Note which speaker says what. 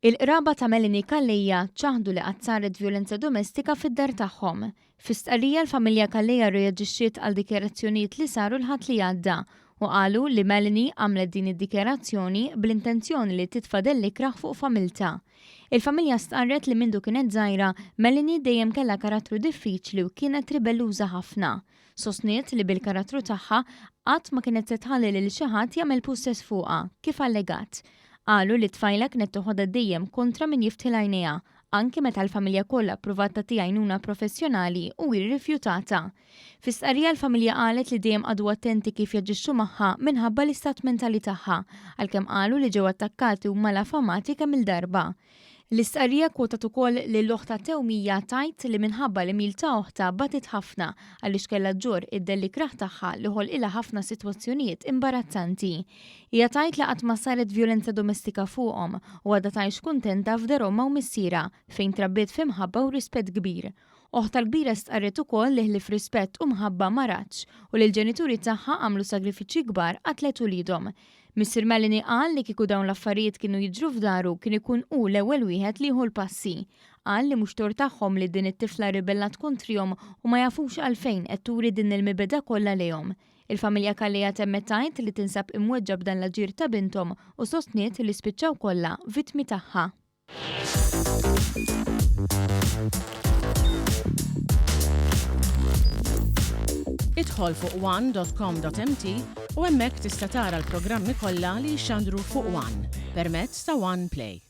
Speaker 1: Il-qraba ta' Melanie Calleja ċaħdu li qatt saret vjolenza domestika fid-dar tagħhom. Fi stqarrija l-familja Calleja rreaġixxiet għal dikjarazzjonijiet li saru l-Ħadd li għadda u qalu li Melanie għamlet din id-dikjarazzjoni bl-intenzjoni li titfa' dell ikrah fuq familtha. Il-familja stqarret li mindu kienet żgħira, Melanie dejjem kellha karattru diffiċli u kienet ribelluża ħafna. Sostniet li bil-karattru tagħha qatt ma kienet se tħalli lil xi ħadd jagħmel pussess fuqha, kif allegat. Qalu li t-tfajla kienet toħodha dejjem kontra min jiftħilha għajnejha, anki meta l-familja kollha ppruvat tagħtiha għajnuna professjonali u hi rrifjutata. Fi stqarrija l-familja qalet li dejjem qagħdu attenti kif jaġixxu magħha minħabba l-istat mentali tagħha, għalkemm qalu li ġew attakkati u malafamati kemm-il darba. L-istqarrija kkwotat ukoll lil oħtha Tewmija tgħid li minħabba l-għemil ta' oħtha batiet ħafna għaliex kellha ġġorr id-dell ikrah tagħha li ħolqilha ħafna sitwazzjonijiet imbarazzanti. Hija tgħid li qatt ma saret vjolenza domestika fuqhom u għadha tgħix kuntenta f'dar ommha u missierha fejn trabbiet fi mħabba u rispett kbir. Oħtha l-kbira stqarret ukoll li ħlief rispett u mħabba ma ratx u li l-ġenituri tagħha għamlu sagrifiċċji kbar għat-tliet uliedhom. Missier Melanie qal li kieku dawn l-affarijiet kienu jiġru f'daru kien ikun hu l-ewwel wieħed li jieħu l-passi. Qal li mhux tort tagħhom li din it-tifla rribellat kontrihom u ma jafux għalfejn qed turi din il-mibegħda kollha lejhom. Il-familja Calleja temmet tgħid li tinsab imweġġa' b'dan l-aġir ta' binthom u sostniet li spiċċaw kollha vittmi tagħha.
Speaker 2: Idħol fuq one.com.mt u hemmhekk tista' tara l-programmi kollha li jixxandru fuq One permezz ta' One Play.